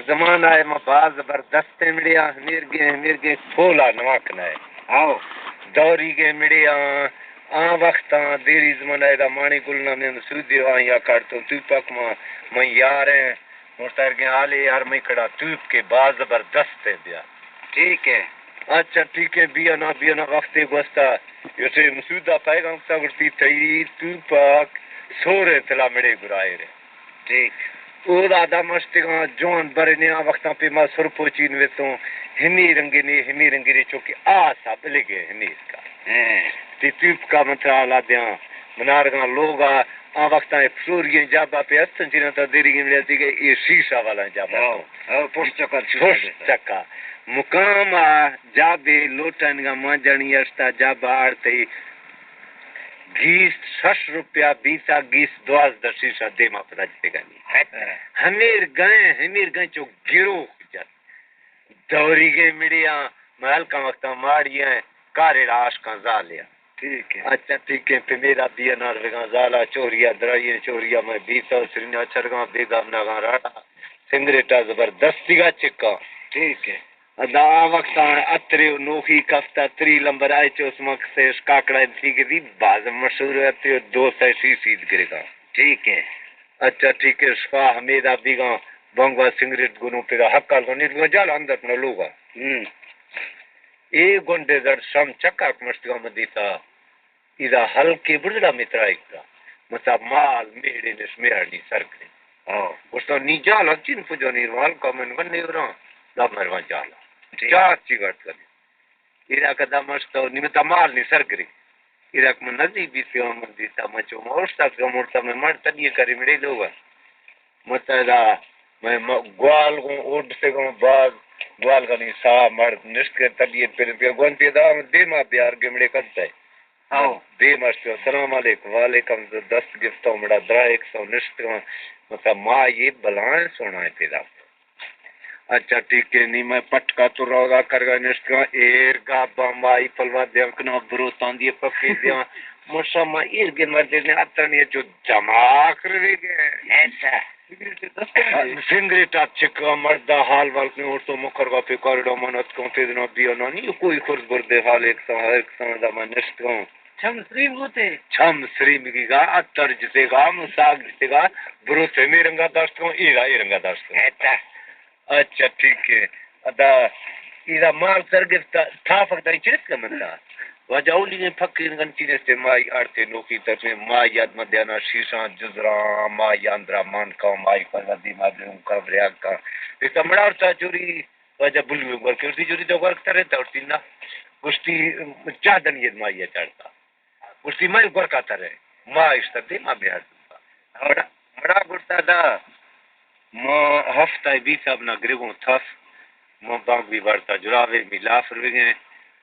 زمانہ ء ما باز زبردستیں مڑے آں، ہمیرگیں، ہمیرگیں پولا نواں کنائے۔ ہاؤ۔ دوریگیں مڑے آں، آ وقتاں دیری زمانہ ء دا ماݨی گل نامیں مسودے آں یا کاٹتوں توپک ما، من یاریں، مرترگیں حالے یار مئی کڑا توپ کے باز زبردست ہے بیا۔ ٹھیک ہے۔ اچھا ٹھیک ہے، بیا نا، بیا نا، وقتے گوستا، یوسے مسودا پیغام کتا گڑتی تئی توپک سورے تلا مڑے گرائے رے۔ ٹھیک۔ اودا دم اشتگاں جوان برنے آ وقتاں پہ ما سرپوچی نویتوں، ہمی رنگی نے، ہمی رنگی نے، چونکہ آسا بلگے ہمی اس کا۔ ہاں۔ تی توپکا من ترا حالا دیاں، منارگاں لوگا، آ وقتاں اے پسوری جابا پہ استن چینا تا دیری گندے تی کہ اے شیشہ والا جابا۔ ہاں، ہاں، پشت چکا شیشہ پشت دیتا۔ چکا۔ مقام آ جابے لوٹنگا مانجانی اشتا جابا آڑتے گیست شش روپیہ بیتا گیست دوازدہ شیشہ دیما پدا جتگانی۔ ہاں۔ ہمیر گئے، ہمیر گئے چو گروہ جت۔ دوریگیں مڑیاں، مئے ہلکاں وقتاں ماڑی ایں، کاریڑا عاشقاں زالے آں۔ ٹھیک ہے۔ اچھا ٹھیک ہے، پہ میرا بی این آر وگاں زالا، چوہریا درائی ایں، چوہریا مئے بیتا، سرینیا چرگاں، بیگا مناگاں راڑا، سنگریٹا زبردستی گا چکاں۔ ٹھیک ہے۔ ادا آ وقتاں اترے و نوخی کفتا، تری لمبر آئے چوس مک سیش کاکڑا انتی گدی، باز مشہور اترے و دو سئے شیشی گرگاں۔ ٹھیک ہے۔ اچھا ٹھیک ہے، شفا ہمیدا بیگاں، بانگوا سنگریٹ گنو پیدا حق آل گنی گنو جال اندر نہ لوگا۔ ہم۔ اے گنڈے زڑ شم چکاک مشتگا مدیتا، ادا ہلکے بڑزڑا مترائی کرا، مسا مال میڑے نش میاڑی سر کرے۔ ہاں۔ گوشتا نی جال ہم چین پجو نی وال کا من گنے ورا، دا مروا جالا۔ ٹھیک۔ چار چی گٹ کنے۔ ایرا کدا مشتو، نی متا مال نی سر کرے۔ ایرا من نزی بیسی من دیتا، من چو ما اوشتا کہ مرتا، من مر تنی کرے مڑے لوگا۔ متا دا، من م-، گوال گوں اوڈ سے گوں باز، گوال گنی سا مر نشت کے تنی پر، پر گون پیدا دیما بیار گمڑے کرتا ہے۔ ہاؤ۔ دیما شتو، السلام علیکم، وعلیکم، دست گفتو مڑا درا ایک سو نشت گوں، متا ما یہ بلائیں سونا ہے پیدا۔ اچھا ٹھیک ہے، نی مئے پٹکا تو روزا کرگا نشتگاں، ایر گا بمبائی پلوا دیاں کنا بروتان دیے پکے دیاں۔ مشا ما ایر گے مردے نے اتنی جو دماغ رے گے۔ ایسا۔ سنگریٹ آ چکا مردا حال وال کے اور تو مکر گا پہ کارڈا من اتکاں پہ دنا بیا نانی کوئی خرز بردے حال ایک سان، ایک سان دا من نشتگاں۔ چھم سریم بوتے۔ چھم سریم گی گا، اتر جتے گا، مساگ جتے گا، بروتے می رنگا داشت کن، ایرا ای رنگا داشت کن۔ ایتا۔ اچھا، ٹھیک ہے۔ ادا، ایرا مال سر گفتا، تھا فک دائی چرت کا منتا۔ واجہ اولی نے فقیر گن چیز استے مائی آڑتے نوکی تر میں مائی یاد مدیانا شیشان جزران، مائی اندرا مان کا، مائی پر دی ما دوں کا بریاگ کا۔ دیتا مڑا اور تا چوری، واجہ بلوی گور کرتی جوری تو گور ترے تورتی نا۔ گوشتی چاہ دنی ما یہ چڑھتا۔ گوشتی میں گور کا ترے۔ ما اشتا دے ما بیار دوں۔ مڑا، مڑا گوشتا دا۔ ما ہفتہ بی صاحب نا گریگوں تھس۔ ما بانگ بی بارتا جراوے می لاف روگیں۔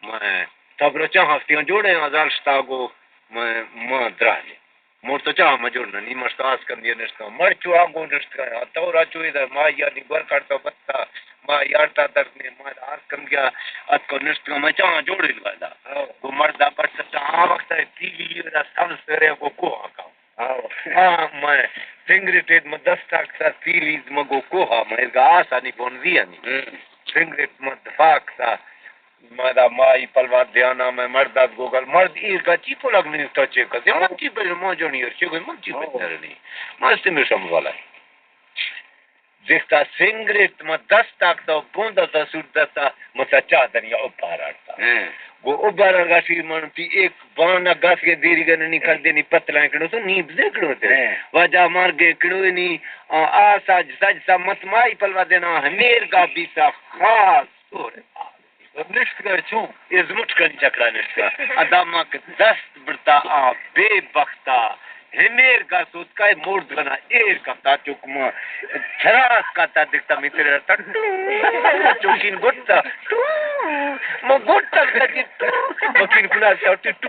میں تبرچاں ہفتیاں جوڑے آزال شتاگو۔ میں ما درانے۔ مور تو چاہ مجور نہ، نی مشت آس کندی نشتگاں۔ مڑ چو آ گوں نشتگاں۔ آ تو را چو ادا ما یعنی گور کڑتا بستا۔ ما یارتا درد نے، ما آس کندیا ات کو نشتگاں۔ میں چاہ جوڑ الوادا۔ ہاں۔ گو مردا بٹ تا آ وقت ہے تیلی را سب سرے گو کو آکا۔ ہاں۔ ہاں، میں سنگریٹ ما دست آکتا تیلی ما گو کو ہا، میں گا آسانی بونزی آنی۔ ہم۔ سنگریٹ ما دفاع آکتا۔ مدا مائی پلوا دیانا میں مرد ات گوگل، مرد ایر کا چی پلگ نہیں تو چیک کرتے، من چی پر مو جونی اور چیک من چی پر نہیں۔ مست میں سم والا۔ دیکھتا سنگریٹ ما دست آکتا، بوندا تا سوٹ دستا، متا چا دنیا اوپار آڑتا۔ ہاں۔ گو اوپار آڑگا شیر من تی ایک بانا گاس کے دیری گننی کر دینی پتلائیں کنو تو نیب دے کنو تے۔ ہاں۔ واجہ مار گے کنو نی، آ، آ ساج ساج سا مت مائی پلوا دینا، ہمیر گا بیتا خاص۔ نشتگا چون؟ اے زمٹ کنی چکرا نشتگا۔ ادا ما کہ دست برتا آ بے بختا۔ ہمیر گا سوتکا اے مرد گنا ایر کپتا چک ما۔ تھراس کاتا دکھتا می تیرے رتا۔ چوشین گٹتا۔ ما گٹتا کتی۔ مکین کنا سوتی ٹو۔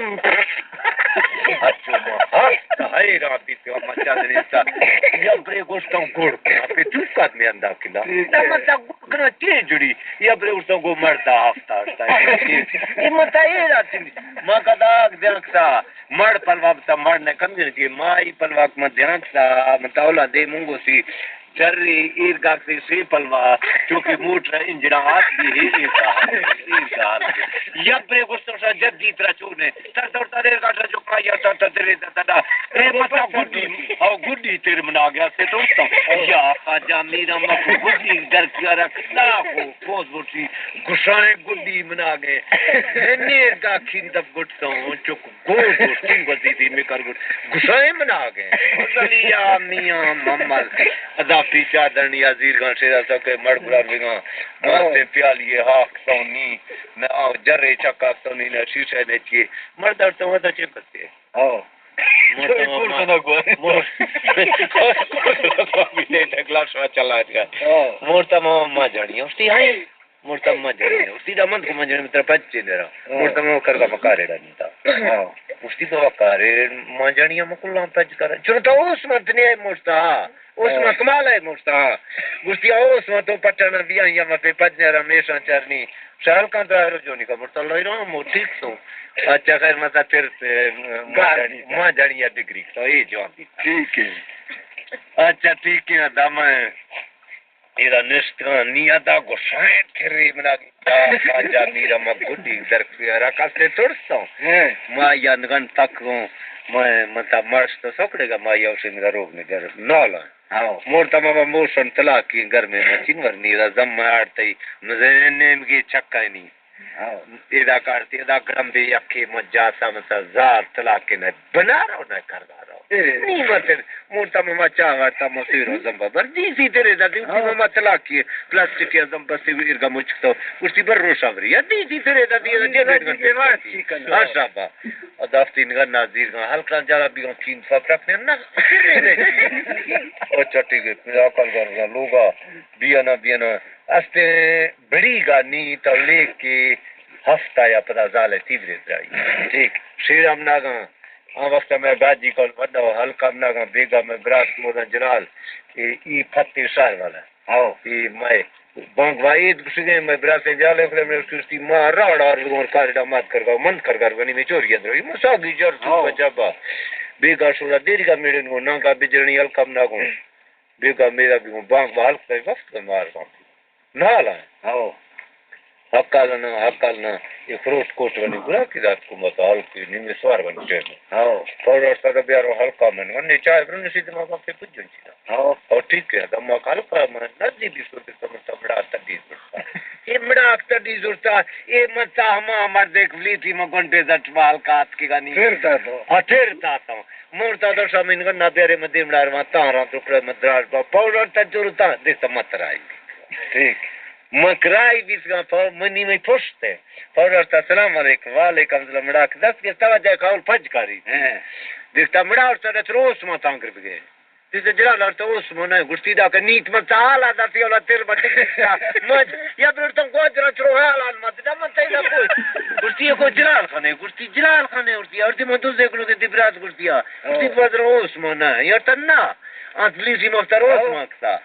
اچھو ما ہست حیران بیتا ما چاندنی تا۔ یا برے گوشتاں گڑ کنا۔ پہ چوکات میں اندا کلا۔ نہ متا گڑ کنا چے جڑی۔ یا برے ارساں گو مردا ہفتہ ہفتہ۔ اے متا اے راتی۔ ما کدا دیاں کسا۔ مڑ پلوا بتا مڑ نے کم جن کی۔ مائی پلوا ما دیاں کسا۔ متا اولا دے مونگو سی۔ چرے ایر گاکتے سے پلوا، چونکہ موٹر انجڑا آت بھی ہے، ایر کا حال ہے، ایر کا حال ہے۔ یا بے گوشتو شا جدی ترا چونے، تر تر تر ایر گاٹا جو کایا تا تا ترے تا تا تا۔ اے متا گڈی، او گڈی تیر منا گیا سے تو تو۔ یا خواجہ میرا مکو گڈی در کیا رکھتا ہو، پوز بوٹی، گشائیں گڈی منا گئے۔ میں نیر گا کھین دب گٹتا ہوں، چک گوش گوش تین گوزی دی میں کر گوش گسائیں منا گئے۔ زلیا میاں محمد ادا پیچا دنیا زیر گاں شیرا سو کے مڑ گران بگاں۔ ماستے پیالی ہاک سونی، نہ آ جرے چکا سونی، نہ شیشہ نہ چیے۔ مڑ در تو ودا چے بتے؟ ہاں۔ مور تمام ما-، مور-، مور تمام ما جانی۔ استی ہائی۔ مور تمام ما جانی۔ استی دا من کو ما جانی، متر پچ چے درا۔ ہاں۔ مور تمام کر کا مکارے ڈا نیتا۔ ہاں۔ استی تو کارے ما جانی، ہم کلاں پچ کر۔ چلو تو اس مت نے مورتا۔ اس ہاں۔ ما کمال ہے مورتا۔ گوشتی اس ما تو پٹنا بیا یا ما پہ پچ نے را میشان چرنی۔ شال کان تو آرو جونی کا مرتا لوئی رو مو ٹھیک سو۔ اچھا خیر، متا تیر، اے، ما گار جانی، ما جانی یا ڈگری تو اے جوان دی۔ ٹھیک ہے۔ اچھا ٹھیک ہے، دا میں ایرا نشتگاں نیا دا گوشائیں تھرے منا دا خواجہ میرا ما گڈی در را کاستے ترسوں۔ ہاں۔ ما یا نگن تک ہوں، میں متا مرش تو سکڑے گا، ما یا اسے نگا روگ نگر نالا۔ ہاؤ۔ مور تمام موشن طلاقی گرمیں مچین ورنی را زم آڑتئی مزین نیمگی چکانی۔ ہاؤ۔ ادا کارتی ادا گرم بے یکی مجاسا مسا زار طلاقی نہ بنا رو نہ کردا رو۔ اے۔ نی متر مور تمام چاہ ورتا مسیر زم بر دی سی تیرے دا دی ہاؤ۔ مما طلاقی پلاسٹک یا زم بستی ارگا مچکتو۔ گوشتی بر روشا بری۔ یا دی سی تیرے دا دی جے بیٹ گن۔ ہاں شابا۔ ءُ دافتیں نگن نازیر گاں ہلکاں جالا بیگاں کین فکرک نے نہ۔ او چٹی گے پدا کل گرزاں لوگا بیانا بیانا استے بڑی گا نی تو لیک کے ہفتہ یا پدا زالے تیبرے درائی۔ ٹھیک۔ شیر ہم ناگاں آ وقت میں گاجی کل بڑا ہلکا ہم ناگاں بیگا میں براس مولاں جلال، اے، ای پھتے شہر والا۔ ہاؤ۔ اے مئے بانک وا عید گوشگیں، مئے براسیں جالیں کلے، مئے سستی ما راڑ آر گون کارڈا مات کرگا، من کرگا گنی میں چوری ادرو، مساگی جر تو ہاؤ۔ پجابا۔ بیگا شورا دیریگا میڑن گون، نانگا بجرنی الکم ناگون۔ بیگا میرا بیگون، بانک وا ہلک تئی وقت مار بانک۔ نالا۔ ہاؤ۔ حقال نہ، حقال نہ، اے فروٹ کوٹ گنی گرا کی رات کو مت ہلک نیمے سوار گنی ٹیم۔ ہاؤ۔ پاؤڈر سر بیارو ہلکا من، ونی چائے برن سی دماغ پہ پجن چینا۔ ہاں۔ او ٹھیک ہے، دما کل کا من ندی بیسو دے تم تمڑا تڈی زرتا۔ اے مڑا تڈی زرتا، اے من تا ہما مرد ایک فلیٹی ما گنڈے دٹ بال کات کی گانی۔ پھر تا تو۔ ہاں، پھر تا تو۔ مور تا تو شامین گنا بیارے من دیمڑا رواں تاراں ٹکڑے من دراج با۔ پاؤڈر تا زرتا، دے تو مت رائی۔ ٹھیک۔ من کرائی بیس گا پاؤ-، منی میں پشت ہے۔ پاؤڈر تا سلام علیکم، وعلیکم السلام، مڑا دست کے سوا جائے کاول پج کاری۔ ہاں۔ دیکھتا مڑا اور تا روس ما تانگر بگے۔ تیسے جلال ارتا اوس منا گشتی دا کہ نیت من تا حالا داتی اولا تیر بٹی گشتا۔ من یا برتم گوجرا چرو حالان مت دا من تینا کوئی۔ گشتی کو جلال خانے، گشتی جلال خانے ارتی، ارتی من تو زیکلو کے دبرات گشتی آ۔ گشتی بدر اوس منا، یا تنا۔ آن پلیسی مفتر اوس مکتا۔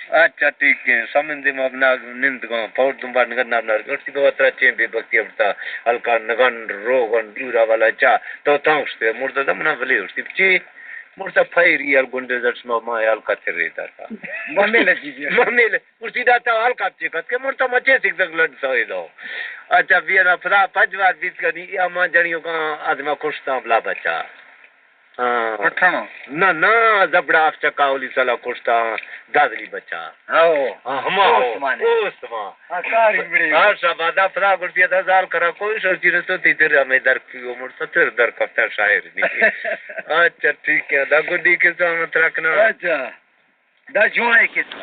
اچھا ٹھیک ہے، سمندے ما بنا نندگاں، پور دنبا نگن نام نار گشتی بابا ترا چین بے بختی ابتا، ہلکا نگن، روغن، دورا والا چا، تو تانگشتے، مرتا دا منا بلے گشتی، چی؟ مرتا پھیری یار گنڈے در شما ما یال کا تھرے داتا۔ ممیل جی جی۔ ممیل، کرسی داتا حال کا چے کت کے مرتا مچے سک تک لڈ سوئے دو۔ اچھا، بیا نا پدا پنج وار بیت کنی، یا ما جنیوں کا آدما کشتا بلا بچا۔ ہاں۔ پٹھانا؟ نہ، نہ، زبڑا اف چکا اولی سالا کشتا دادلی بچا۔ ہاں، ہما ہو۔ اوس مانے۔ اوس ما۔ ہاں، کاری بڑی۔ ہاں، شابا دا پدا گڑ بیا دا زال کرا کوئی شو چیز تو تی در ہمیں در کیو مڑ ستر در کفتا شاعر نہیں۔ اچھا، ٹھیک ہے۔ دا گڈی کے تو ہم ترکنا۔ اچھا۔ دا جوائے کے تو۔